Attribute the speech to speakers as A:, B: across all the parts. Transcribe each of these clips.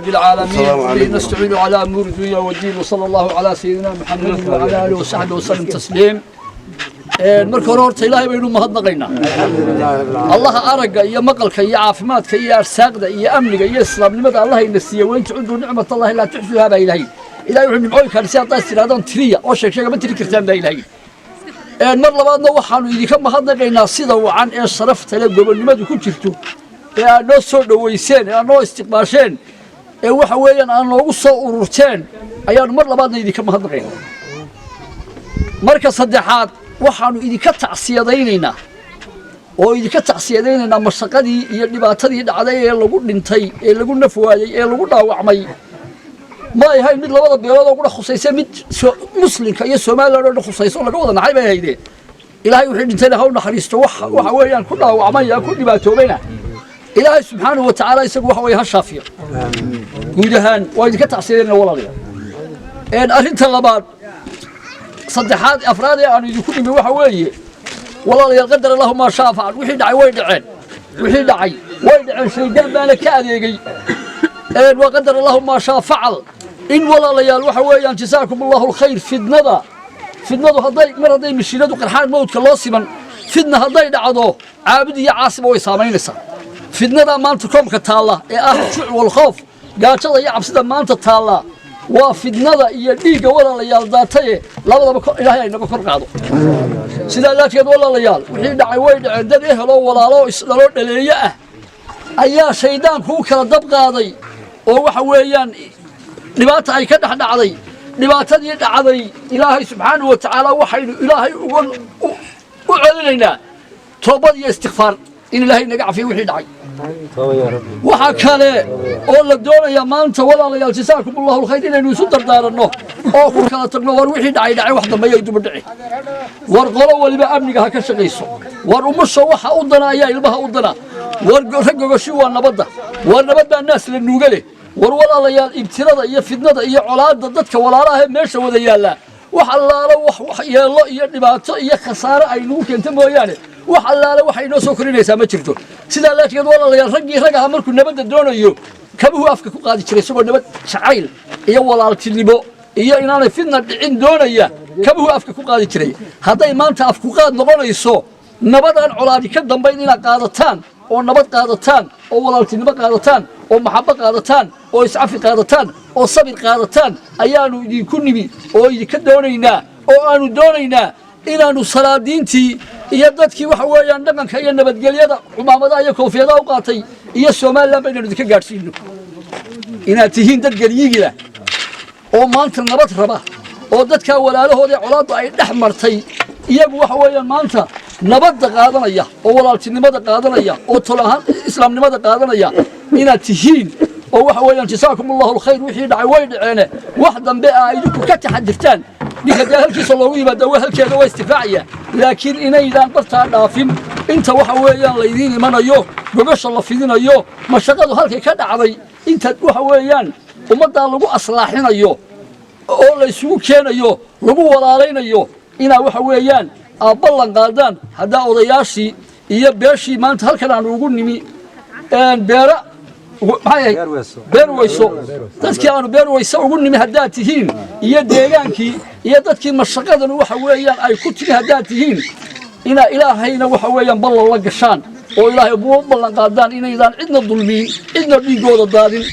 A: رب العالمين، وبه نستعين على أمور الدنيا والدين، وصلى الله على سيدنا محمد وعلى آله وصحبه وسلم تسليم. Marka hore horta Ilaahay baynu mahadnaqaynaa, Allaha aragga iyo maqalka iyo caafimaadka iyo arsaaqda iyo amniga iyo islaamnimada Allah ina siiye. وإن تعدوا نعمة الله لا تحصوها baa Ilaahay. Ilahay wuxuu nimcooyinkaan si haddaad tirahdaan tiriya oo sheeg sheega ma tiri kartaan baa Ilaahay. Mar labaadna waxaanu idinka mahadnaqaynaa sida wacan ee sharafta leh, gobonnimadu ku jirto, ee aad noo soo dhoweyseen, ee aad noo istiqbaasheen, ee waxa weeyaan aad noogu soo ururteen ayaanu mar labaadna idinka mahadnaqaynaa. Marka saddexaad waxaanu idinka tacsiyadaynaynaa oo idinka tacsiyadaynaynaa mashaqadii iyo dhibaatadii dhacday ee lagu dhintay, ee lagu naf waayey, ee lagu dhaawacmay. Ma ay ahayn mid labada beelood oo qura khusaysa, mid muslimka iyo Somaliland oo dhan khusayso oo laga wada naxay bay haydee. Ilaahay wixii dhintayna ha u naxariisto, waxa weeyaan ku dhaawacmay ku dhibaatoobayna Ilaahay subxaanahu wa tacaala isagu waxa weeye ha shaafiyo. Guud ahaan waa idinka tacsiyadaynaa, walaalayaal. Arrinta labaad, saddexaad, afraad ee aanu idinku nimi waxa weeye, walaalayaal, قدر الله ما شاء فعل. Wixii dhacay way dhaceen, wixii dhacay way dhaceen, shaydaan baana ka adeegay. Waa قدر الله ما شاء فعل. In walaalayaal waxa weeyaan جزاكم الله الخير. Fidnadu hadday mar hadday mashiinadu qarxaan mawdka loo siman. Fidna hadday dhacdo caabud iyo caasiba way saamaynaysaa. Fidnada maanta koomka taalla ee ah جوع والخوف, gaajada iyo cabsida maanta taalla, waa fidnada iyo dhiigga, walaalayaal, daataye. Labadaba Ilaahay ay naga kor qaado. Sidaa laajkeed, walaalayaal, wixii dhacay way dhaceen. Dad eheloo walaaloo isdhaloo dhaleeyo ah ayaa shayddaanku u kala dab qaaday oo waxa weeyaan dhibaata ay ka dhex dhacday. Dhibaatadii dhacday Ilaahay subxaanahu wa tacaala waxaynu Ilaahay uga u celinaynaa toobad iyo istikfaar in Ilaahay naga cafiyo wixii dhacay. Waxaa kale oo la doonayaa maanta, walaalayaal, جزاكم الله الخير, inaynu isu dardaaranno oo ku kala tagno. War wixii dhacay dhacay, wax dambeeya duba dhici. War qolo waliba amniga ha ka shaqayso. War umusha waxa u dana ayaa ilmaha u dana. War rag gogoshi waa nabadda. War nabad baa naas la nuuga leh. War walaalayaal, ibtilada iyo fidnada iyo colaadda dadka walaalaha ee meesha wada yaallaa, wax allaalo wax yeello iyo dhibaato iyo khasaare ay nagu keento mooyaane, wax allaale waxay inoo soo korinaysaa ma jirto. Sidaa laajkeed, walaalayaal, raggii rag ahaa markuu nabadda doonayo kabuhu afka ku qaadi jiray, isagoo nabad jacayl iyo walaaltinimo iyo inaanay fidna dhicin doonaya kabuhu afka ku qaadi jiray. Hadday maanta afku qaad noqonayso nabadaan colaadi ka dambayn inaad qaadataan oo nabad qaadataan oo walaaltinimo qaadataan oo maxabbo qaadataan oo iscafi qaadataan oo sabir qaadataan ayaanu idinku nimi oo idinka doonaynaa oo aanu doonaynaa inaannu salaadiintii iyo dadkii waxa weeyaan dhaqanka iyo nabadgelyada cumaamadaha iyo koofiyadaha u qaatay iyo Somaliland ba inaynu idinka gaadhsiino inaad tihiin dad geryigila oo maanta nabad raba oo dadkaa walaalahooda colaadda ay dhex martay iyagu waxa weeyaan maanta nabadda qaadanaya oo walaaltinimada qaadanaya oo tol ahaan islaamnimada qaadanaya inaad tihiin. Oo waxa weeyaan جزاكم الله الخير. Wixii dhacay way dhaceene, wax dambe aa idinku ka taxadirtaan. Ninka dee halkiisa loogu yimaada waa halkeeda waa istifaacaya, laakiin inaydaan bartaa dhaafin inta waxa weeyaan laydiin imanayo, gogosha la fidinayo, mashaqadu halkay ka dhacday, inta waxa weeyaan ummaddaa lagu aslaaxinayo oo la isugu keenayo, lagu walaalaynayo, inaa waxa weeyaan aad ballan qaadaan. Haddaa odayaashii iyo beeshii maanta halkan aanu ugu nimi beera maxay ahayd, Beer Weyso, dadkii aanu Beer Weyso ugu nimi haddaad tihiin, iyo deegaankii iyo dadkii mashaqadan waxa weeyaan ay ku timi haddaad tihiin, inaa Ilaahayna waxa weeyaan ballan la gashaan oo Ilaahay u ballan qaadaan inaydaan cidna dulmiin, cidna dhiiggooda daadin,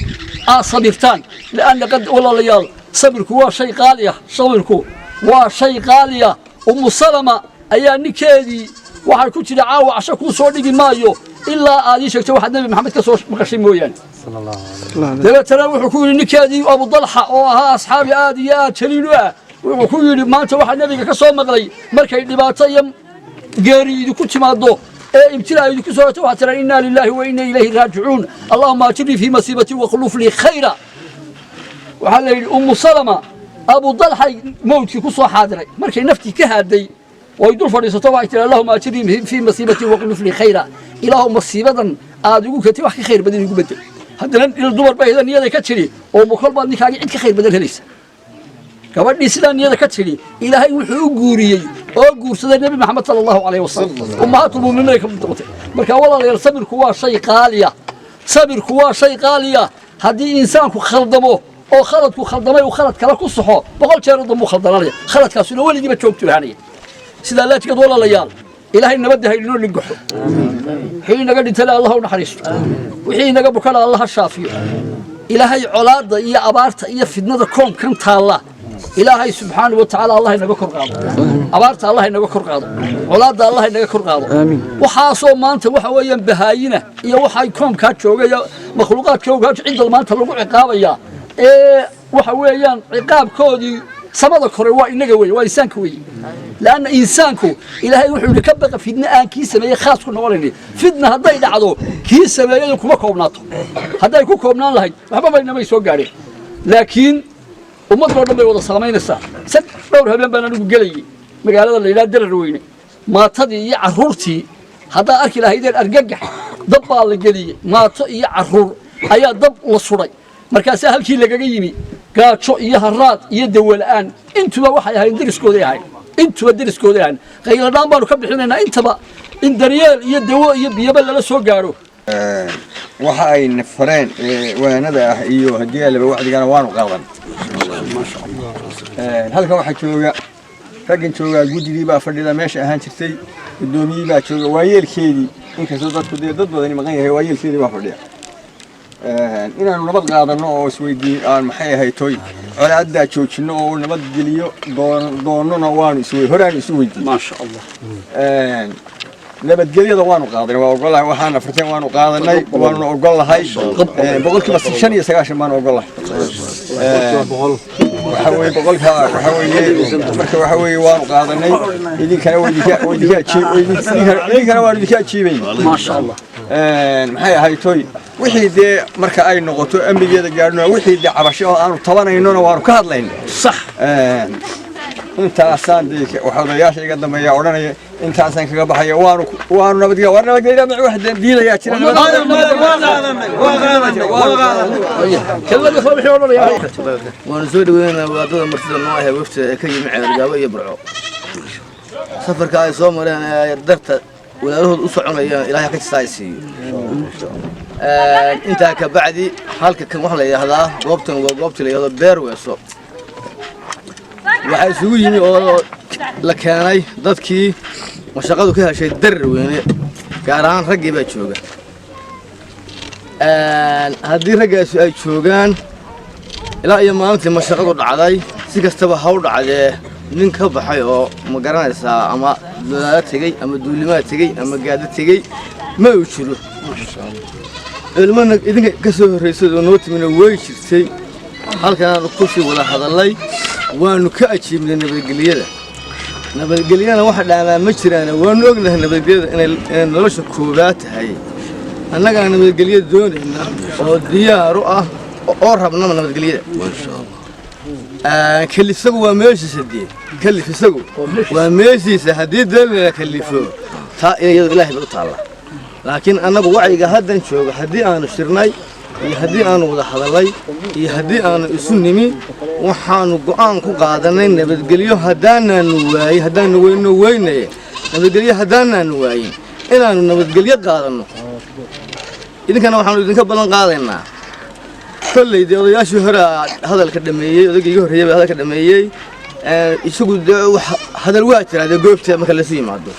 A: aad sabirtaan. لأن qad walaalayaal, sabirku waa shay qaali ah, sabirku waa shay qaali ah. Umu Salama ayaa ninkeedii waxay ku jira: "Caawa casho kuu soo dhigi maayo ilaa aad ii sheegto waxaad Nebi Maxamed ka soo maqashay mooyaane." Dabeetana wuxuu ku yidhi ninkeedii Abu Dalxa oo ahaa asxaabi aad iyo aad jaliil u ah, wuxuu ku yidhi: "Maanta waxaa nebiga ka soo maqlay, markay dhibaato iyo geeri idinku timaado ee ibtilaa idinku soo hoto, waxaad tiraa: إنا لله وإنا إليه راجعون، اللهم أجرني في مصيبتي واخلف لي خيرا." Waxaa la yidhi Umu Salama Abu Dalxay mowdkii ku soo xaadiray markay naftii ka haaday oo ay dul fadhiisato, waxay tiri: "اللهم أجرني في مصيبتي واخلف لي خيرا. Ilaahu masiibadan aad igu keentay wax ka khayr badan igu bedel." Haddana il dumar baa niyada ka tiri oo mukol baad ninkaagii cid ka khayr badan helaysa. Gabadhii sidaa niyada ka tidhi Ilaahay wuxuu u guuriyey oo guursaday Nebi Maxamed صلى الله عليه وسلم. أمهات المؤمنين ay ka mid noqotay. Marka walaalayaal, sabirku waa shay qaaliya, sabirku waa shay qaaliya. Haddii insaanku khaldamo oo khaladku khaldamay uu khalad kale ku saxo, 100 jeer oo dambu khaldananaya, khaladkaasuna weligiiba joogtu lahaanaya. Sidaa laajgeed, walaalayaal, Ilaahay nabadda ha inoo lingaxo. Wixii inaga dhintana Allah u naxariisto, wixii inaga bukana Allah ha shaafiyo. Ilaahay colaadda iyo abaarta iyo fidnada koonkan taalla, Ilaahay subxaanahu wa tacaala Allah inaga kor qaado. Abaarta Allah inaga kor qaado, colaadda Allah inaga kor qaado. Waxaasoo maanta waxa weeyaan bahaayina iyo waxay koonkaa joogaya, makhluuqaadka cidda maanta lagu ciqaabayaa ee waxa weeyaan ciqaabkoodii samada kore waa inaga weeye, waa insaanka weeye. Laanna insaanku Ilaahay wuxuu yidhi: ka baqa fidna aan kii sameeyey khaas ku noqonayni. Fidna hadday dhacdo, kii sameeyey kuma koobnaato. Hadday ku koobnaan lahayd, waxba baynamay soo gaadheen, laakiin ummadoo dhan bay wada saamaynaysaa. Sad dhowr habeen baan anigu gelayay magaalada la yidhaha Darar Weyne. Maatadii iyo carruurtii haddaad arki lahaydeen, argagax. Dab baa la geliyey, maato iyo carruur ayaa dab la suday. Markaasaa halkii lagaga yimi gaajo iyo haraad iyo dawola'aan. Intuba waxay ahayn deriskooday ahayn, intuba deriskooday ahayn. Qayladhaan baanu ka bixinaynaa intaba in daryeel iyo dawo iyo biyaba lala soo gaadho.
B: Waxa ay fareen waanada ah iyo haddii alaba wacdigana waanu qaadan. Halkan waxaa jooga raggan joogaa, guddigii baa fadhida meesha ahaan jirtay, guddoomiyihii baa jooga, waayeelkeedii, inkastoo dadku dee dad badani maqan yahay, waayeelkeedii baa fadhiya. Inaanu nabad qaadano oo isweydiin aan maxay ahayd toy colaaddaa joojino oo nabad geliyo doonona waanu iswe horaanu isu weydiin.
A: Maasha Allah.
B: Nabadgelyada waanu qaadanay, waa ogolahay. Waxaana furteen waanu qaadanay, waanuna ogolahay. 95% baanu ogolahay. Waxa weeye boqolka, waxa weeye marka, waxa weeye waanu qaadanay. Idinkana waa idinka waa idinka ajiib, idinkana waanu idinka ajiibayna.
A: Maasha Allah.
B: Maxay ahayd toy wixii dee marka ay noqoto amnigeeda gaadhno, wixii dee cabasho oo aanu tabanaynona waanu ka hadlayna. Intaasaan dee waxa odayaasha iga dambeeya odhanaya, intaasaan kaga baxaya. Waanu nabadgelya, waa nabadgelya. Ma wax diidayaa jira?
A: Kelmadii kale wixii odhanaya.
C: Waanu soo dhaweynaa wadaadada martida noo ahe, wafta ee ka yimi Ceergaabo iyo Burco. Safarka ay soo mareen ee darta walaalahood u soconayaan, Ilaahay ka jisaa siiyo. Intaa ka bacdi, halka kan waxa la yidhaahdaa, goobtan waa goobtii la yidhahdo Beer Weeso. Waxaa isugu yimi oo la keenay dadkii mashaqadu ka heshay Darar Weyne, gaar ahaan raggii baa jooga. Haddii raggaasi ay joogaan ilaa iyo maalintii mashaqadu dhacday, si kastaba ha u dhacdee, nin ka baxay oo ma garanaysaa ama dolaalo tegey ama duulimaa tegey ama gaado tegey ma uu jiro. Culimmana idinka ka soo horraysay oo noo timina way jirtay. Halkanaanu kusii wada hadallay, waanu ka ajiibnay nabadgelyada. Nabadgelyana waxa dhaamaa ma jiraan, waanu ognahay nabadgelyada inay nolosha koobaad tahay. Annagaa nabadgelyo doonayna oo diyaaru ah oo rabnaba nabadgelyada. Kalifagu waa meeshiisa, dee kalif isagu waa meeshiisa. Haddii dee la kalifo, taa iyadu Ilaahay bay u taallaa. Laakiin annagu wacyiga haddan jooga, haddii aanu shirnay iyo haddii aanu wada hadallay iyo haddii aanu isu nimi, waxaanu go'aan ku qaadanay nabadgelyo haddaanaanu waayin, haddaanu weyno weynaye, nabadgelyo haddaanaanu waayin, inaanu nabadgelyo qaadanno. Idinkana waxaanu idinka ballan qaadaynaa. Kolley dee odayaashii hore hadalka dhameeyey, odaygii iga horreeyey baa hadalka dhameeyey. Isagu dee wax hadal waa jiraa dee goobta marka lasu yimaado.